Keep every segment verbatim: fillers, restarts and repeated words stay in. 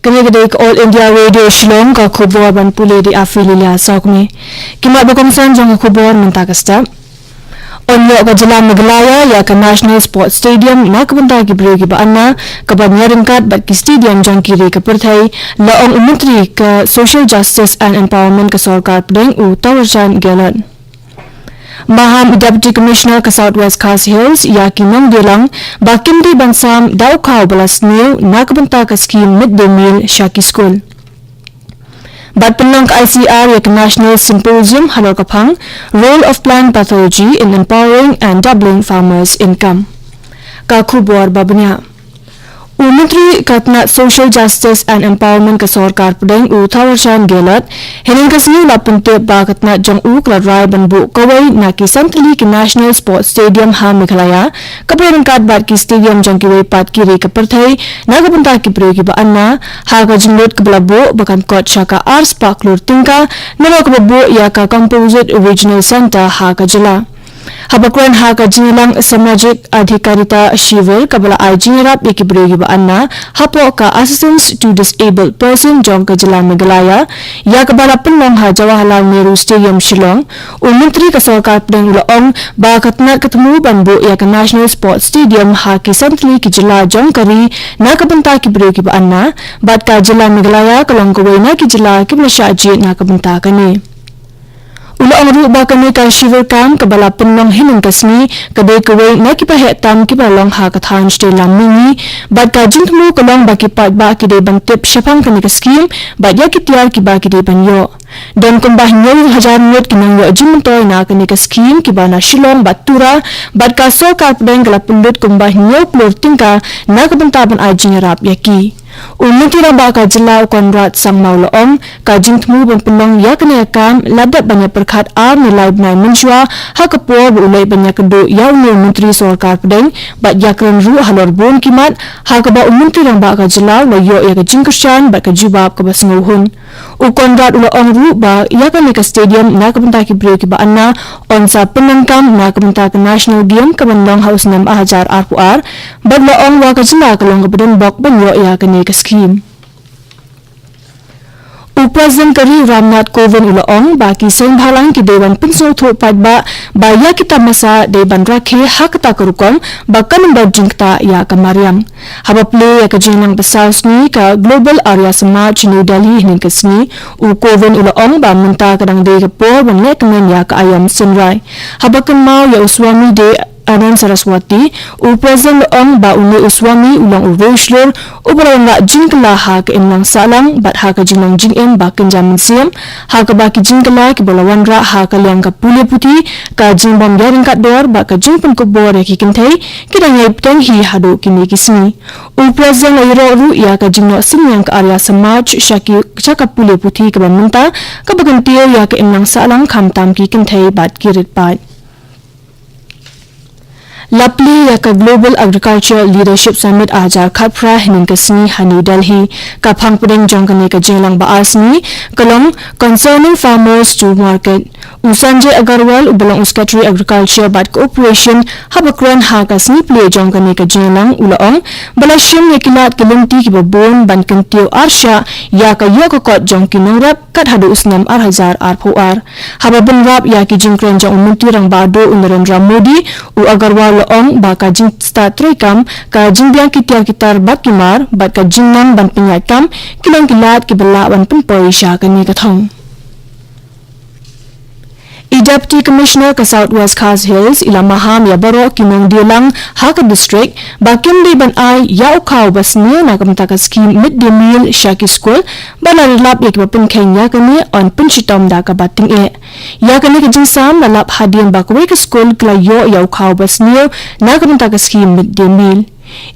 Kane ka dei ka All India Radio Shillong, ka khubor ban pule da i Afililia Sokmi. Ki mat ba kongsan jong ka khubor mynta ka step. Yn ïoh ka jylla Meghalaya ïa ka National Sports Stadium na ka bynta ki briew kiba anna, kaban ïaryngkat bad ki stadium jong ki ri ka pyrthei, la ong u Myntri ka Social Justice and Empowerment ka Sorkar Pdeng u Thawerchand Gehlot. Maham i Deputy Commissioner ka South West Khasi Hills ïa ki nongdielang ba kim dei ban sam da u khaw ba la sniew na ka bynta ka skhim mid day meal sha ki skul. Bad pynlong ka I C R ïa ka National Symposium halor ka phang Role of Plant Pathology in Empowering and Doubling Farmers' Income. Ka khubor ba bniah. U Myntri ka tnat Social Justice and Empowerment ka Sorkar Pdeng u Thawerchand Gehlot, hynnin ka sngi u la pyntip ba ka tnat jong u ka la rai ban buh kawei na ki san tylli ki National Sports Stadium ha Meghalaya, kaba ryngkat bad ki stadium jong kiwei pat ki ri ka pyrthei, na ka bynta ki briew kiba anna, ha ka jinglut kaba la buh ba kan kot sha ka ar spah klur tyngka, nalor kaba buh ïa ka Composite Regional Centre ha ka jylla. Haba kren ha ka jingïalang Samajik Adhikarita Shivir kaba la ai jingïarap ïa ki briew kiba anna hapoh ka Assistance to Disabled Person jong ka jylla Meghalaya, ïa kaba la pynlong ha Jawaharlal Nehru Stadium Shillong, u Myntri ka Sorkar Pdeng u la ong ba ka tnat ka thmu ban buh ïa ka National Sports Stadium ha ki san tylli ki jylla jong ka ri na ka bynta ki briew kiba anna, bad ka jylla Meghalaya ka long kawei na ki jylla kiba la shah jied na ka bynta kane. U la ong ruh ba kane ka Shivir Camp kaba la pynlong hynnin ka sngi ka dei kawei na ki ba heh tam kiba la long ha ka thaiñ shatei lam mihngi, bad ka jingthmu ka long ba ki paidbah ki dei ban tip shaphang kane ka skhim, bad ïa ki tiar kiba ki dei ban ïoh. Don kumba hynñiew hajar ngut ki nongïoh jingmyntoi na kane ka skhim kiba na Shillong bad Tura, bad ka Sorkar Pdeng ka la pynlut kumba hynñiew klur tyngka na ka bynta ban ai jingïarap ïa ki. U Myntri Rangbah ka jylla u Conrad Sangma u la ong, ka jingthmu ban pynlong ïa kane ka camp la dep ban ïa pyrkhat ar ne lai bnai mynshuwa, ha ka por ba u leit ban ïakynduh ïa une u Myntri Sorkar Pdeng, bad ïakren ruh halor bun ki mat, ha kaba u Myntri Rangbah ka jylla u la ïoh ïa ka jingkyrshan bad ka jubab kaba sngewhun. U Conrad u la ong ruh ba ïa kane ka stadium na ka bynta ki briew kiba anna, yn sa pyndonkam na ka bynta ka National Game kaban long ha u snem ar hajar arphew ar, bad u la ong ba ka jylla ka long kaba donbok ban ïoh ïa kane ka skhim. U President ka ri u Ramnath Kovind u la ong ba ki seng bhalang ki dei ban pynsngewthuh paidbah ba ïa ki tamasa dei ban rakhe ha kata ka rukom ba kan ym don jingktah ïa ka mariang. Haba plie ïa ka jingïalang ba saw sngi ka Global Arya Samaj New Delhi hynnin ka sngi, u Kovind u la ong ba mynta ka dang dei ka por ban leh kmen ïa ka aïom synrai. Haba kynmaw ïa u Swami Dayanand Saraswati, u President u la ong ba une u Swami u long u riewshlur uba la wanrah jingkylla ha ka imlang sahlang bad ha ka jinglong jingim ba kynja mynsiem, ha kaba ki jingkylla kiba la wanrah ha ka liang ka pule puthi, ka jingbym ïaryngkat dor bad ka jingpynkup bor ïa ki kynthei ki dang ïai bteng hi haduh kine ki sngi. U President u la ïaroh ruh ïa ka jingnoh synñiang ka Arya Samaj sha ki, sha ka pule puthi kaba mynta, kaba kyntiew ïa ka imlang sahlang khamtam ki kynthei bad ki rit paid. La plie ïa ka Global Agriculture Leadership Summit ar hajar khatphra hynnin ka sngi ha New Delhi. Ka phang pdeng jong kane ka jingïalang ba ar sngi ka long Concerning Farmers to Market. U Sanjay Agarwal uba long u Secretary Agriculture bad Cooperation, haba kren ha ka sngi plie jong kane ka jingïalang u la ong ba la shim ïa ki lad ki lynti kiba bun ban kyntiew arshah ïa ka ïoh ka kot jong ki nongrep kat haduh u snem ar hajar arphew ar. Haba bynrap ïa ki jingkren jong u Myntri Rangbah Duh u Narendra Modi, u Agarwal u la ong ba ka jingstad treikam, ka jingbiang ki tiar ki tar bad ki mar bad ka jingnang ban pynïaid kam ki long ki lad kiba lah ban pynpoi sha kane ka thong. I Deputy Commissioner ka South West Khasi Hills i la maham ïa baroh ki nongdielang ha ka district ba kim dei ban ai ïa u khaw ba sniew na ka bynta ka skhim mid day meal sha ki skul, bad la lap ïa kiba pynkheiñ ïa kane yn pynshitom da kaba tyngeh. Ïa kane ka jingsam la lap hadien ba kawei ka skul ka la ïoh ïa u khaw ba sniew na ka bynta ka skhim mid day meal.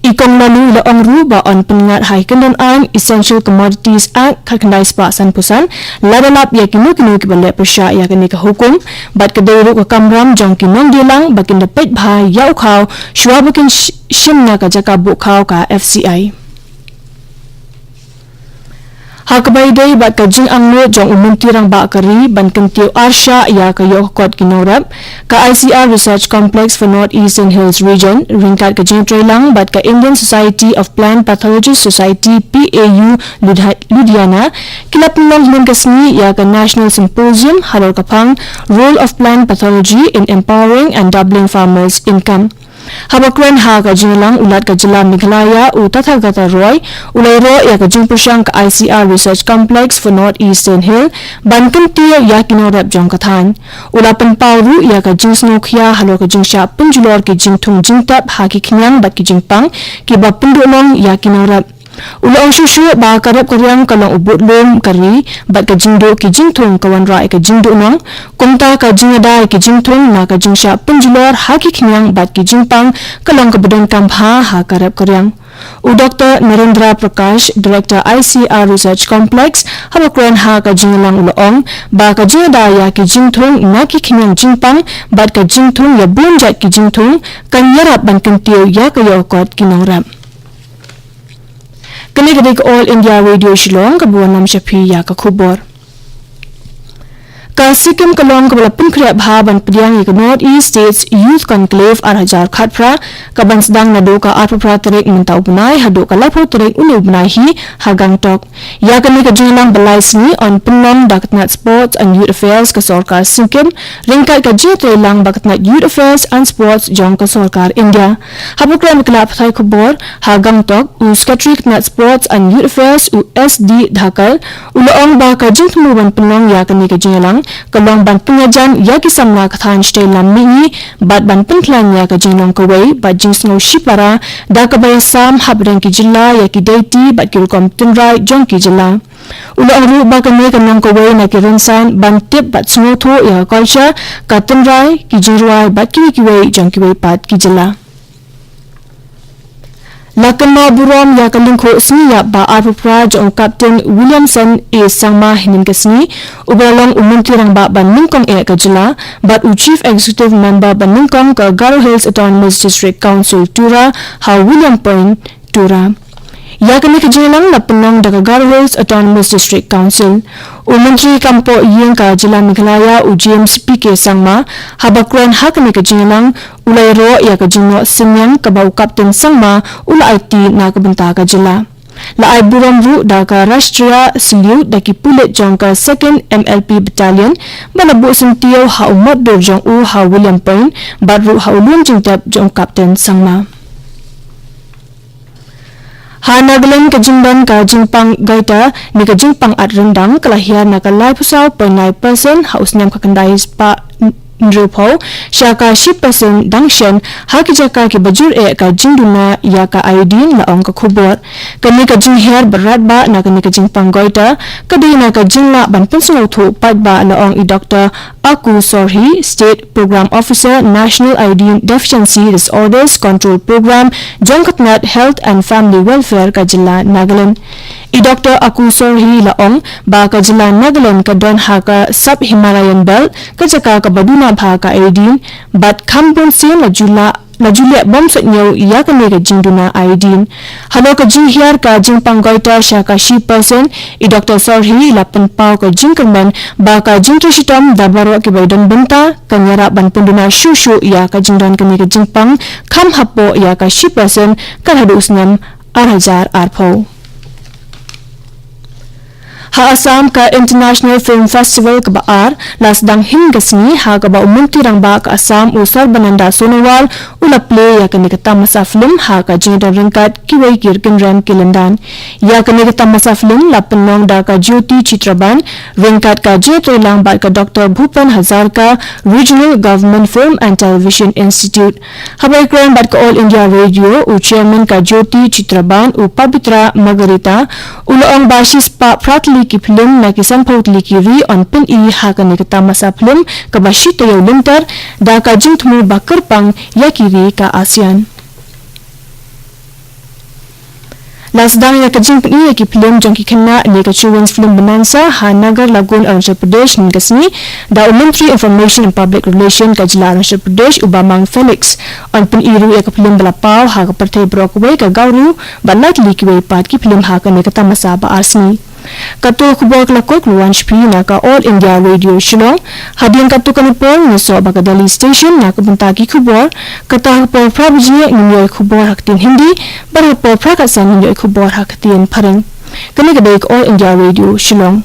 I Kong Laloo i la ong ruh ba yn pynngat ha ki kyndon aiñ Essential Commodities Act khatkhyndai spah sanphew san, lada lap ïa kino kino kiba leh pyrshah ïa kane ka hukum, bad ka dei ruh ka kamram jong ki nongdielang ba kin da peit bha ïa u khaw shuwa ba kin sh-, shim na ka jaka buh khaw ka F C I. Ha kaba ïadei bad ka jingangnud jong u Myntri Rangbah ka ri ban kyntiew arshah ïa ka ïoh ka kot ki nongrep, ka I C R Research Complex for North Eastern Hills Region, ryngkat ka jingïatreilang bad ka Indian Society of Plant Pathology Society, P A U Ludhi-, Ludhiana, ki la pynlong hynnin ka sngi ïa ka National Symposium halor ka phang Role of Plant Pathology in Empowering and Doubling Farmers' Income. Haba kren ha ka jingïalang u Lat ka jylla Meghalaya u Tathagata Roy, u la ïaroh ïa ka jingpyrshang ka I C R Research Complex for North Eastern Hill ban kyntiew ïa ki nongrep jong ka thaiñ. U la pynpaw ruh ïa ka jingsngewkhia halor ka jingshah pynjulor ki jingthung jingtep ha ki khñiang bad ki jingpang kiba pynduhnong ïa ki nongrep. U la ong shuh shuh ba ka rep ka riang ka long u budlum ka ri bad ka jingduh ki jingthung ka wanrah ïa ka jingduhnong. Kumta ka jingïada ïa ki jingthung na ka jingshah pynjulor ha ki khñiang bad ki jingpang ka long kaba donkam bha ha ka rep ka riang. U Doctor Narendra Prakash, Director I C R Research Complex, haba kren ha ka jingïalang u la ong ba ka jingïada ïa ki jingthung na ki khñiang jingpang bad ka jingthung ïa bun jait ki jingthung kan ïarap ban kyntiew ïa ka ïoh ka kot ki nongrep. Kane ka dei ka All India Radio Shillong kaba wanlam sha phi ïa ka khubor. Ka Sikkim ka long kaba la pynkhreh bha ban pdiang ïa ka North East States Youth Conclave ar hajar khatphra, kaban sdang naduh ka arphew phra tarik mynta u bnai haduh ka laiphew tarik une u bnai hi ha Gangtok. Ïa kane ka jingïalang ba lai sngi yn pynlong da ka tnat Sports and Youth Affairs ka sorkar Sikkim, ryngkat ka jingïatreilang bad ka tnat Youth Affairs and Sports jong ka sorkar India. Haba kren bad ki lad pathai khubor ha Gangtok, u Secretary ka tnat Sports and Youth Affairs u S D Dhakal, u la ong ba ka jingthmu ban pynlong ïa kane ka jingïalang ka long ban pynïajan ïa ki samla ka thaiñ shatei lam mihngi bad ban pynkhlaiñ ïa ka jinglong kawei bad jingsngew shipara da kaba ïasam hapdeng ki jylla ïa ki deiti bad ki rukom tynrai jong ki jylla. U la ong ruh ba kane kan long kawei na ki rynsan ban tip bad sngewthuh ïa ka culture, ka tynrai, ki jingrwai bad kiwei kiwei jong kiwei pat ki jylla. La kynmaw burom ïa ka lyngkhuh sngi ïap ba arphew phra jong u Captain Williamson A Sangma hynnin ka sngi, uba la long u Myntri Rangbah ba nyngkong eh ka jylla bad u Chief Executive Member ba nyngkong ka Garo Hills Autonomous District Council, Tura, ha William Point, Tura. Ïa kane ka jingïalang la pynlong da ka Garo Hills Autonomous District Council. U Myntri kam poh ïing ka jylla Meghalaya u James P K Sangma, haba kren ha kane ka jingïalang, u la ïaroh ïa ka jingnoh synñiang kaba u Captain Sangma u la aiti na ka bynta ka jylla. La ai burom ruh da ka Rashtriya Salute da ki pulit jong ka Second M L P Battalion ba la buh syntiew ha u mot dur jong u ha William Point bad ruh ha u lum jingtep jong u Captain Sangma. Ha Nagaland ka jingdon ka jingpang goita ne ka jingpang at ryndang ka la hiar na ka laiphew saw point lai percent ha u snem khyndai spah hynriewphew sha ka shi percent dang shen ha ki jaka kiba jur eh ka jingduna ïa ka iodine, la ong ka khubor. Kane ka jinghiar ba radbah na kane ka jingpang goita ka dei na ka jinglah ban pynsngewthuh paidbah, la ong i Doctor Aku Sorhi, State Program Officer, National Iodine Deficiency Disorders Control Program jong ka tnat Health and Family Welfare ka jylla Nagaland. I Doctor Aku Sorhi la ong ba ka jylla Nagaland ka don ha ka Sub-Himalayan Belt, ka jaka kaba duna bha ka iodine, bad kham bun sien la ju la, la ju leh bym sot ñiew ïa kane ka jingduna iodine. Halor ka jinghiar ka jingpang goita sha ka shi percent, i Doctor Sorhi la pynpaw ka jingkyrmen ba ka jingtrei shitom da baroh kiba ïadon bynta kan ïarap ban pynduna shuh shuh ïa ka jingdon kane ka jingpang kham hapoh ïa ka shi percent kar haduh u snem ar hajar arphew. Ha Assam, ka International Film Festival kaba ar la sdang hynnin ka sngi, ha kaba u Myntri Rangbah ka Assam u Sarbananda Sonowal u la plie ïa kane ka tamasa film ha ka jingdon ryngkat kiwei ki kynrem ki lyndan. Ïa kane ka tamasa film la pynlong da ka Jyoti Chitraban ryngkat ka jingïatreilang bad ka Doctor Bhupen Hazarika, Regional Government Film and Television Institute. Haba ïakren bad ka All India Radio, u Chairman ka Jyoti Chitraban, u Pabitra Margherita, u la ong ba shispah phra tylli ki film na ki sanphew tylli ki ri yn pyni ha kane ka tamasa film kaba shi taïew lynter, da ka jingthmu ba kyrpang ïa ki ri ka ASEAN. La sdang ïa ka jingpyni ïa ki film jong ki khynnah ne ka Children's Film Bonanza ha Nagar Lagun, Arunachal Pradesh, hynnin ka sngi, da u Myntri Information and Public Relation ka jylla Arunachal Pradesh, u Bamang Felix. Yn pyni ruh ïa ka film ba la paw ha ka pyrthei baroh kawei, ka Gauru, bad lai tylli kiwei pat ki film ha kane ka tamasa ba ar sngi. Kato ka khubor ka la kut ka la wan sha phi na ka All India Radio Shillong. Hadien kato ka por ngin ïasoh bad ka Delhi Station na ka bynta ki khubor. Kata ka por phra baje ngin ïoh ïa ki khubor ha ka ktien Hindi, bad ha ka por phra khatsan ngin ïoh ïa ki khubor ha ka ktien Phareng. Kane ka dei ka All India Radio Shillong.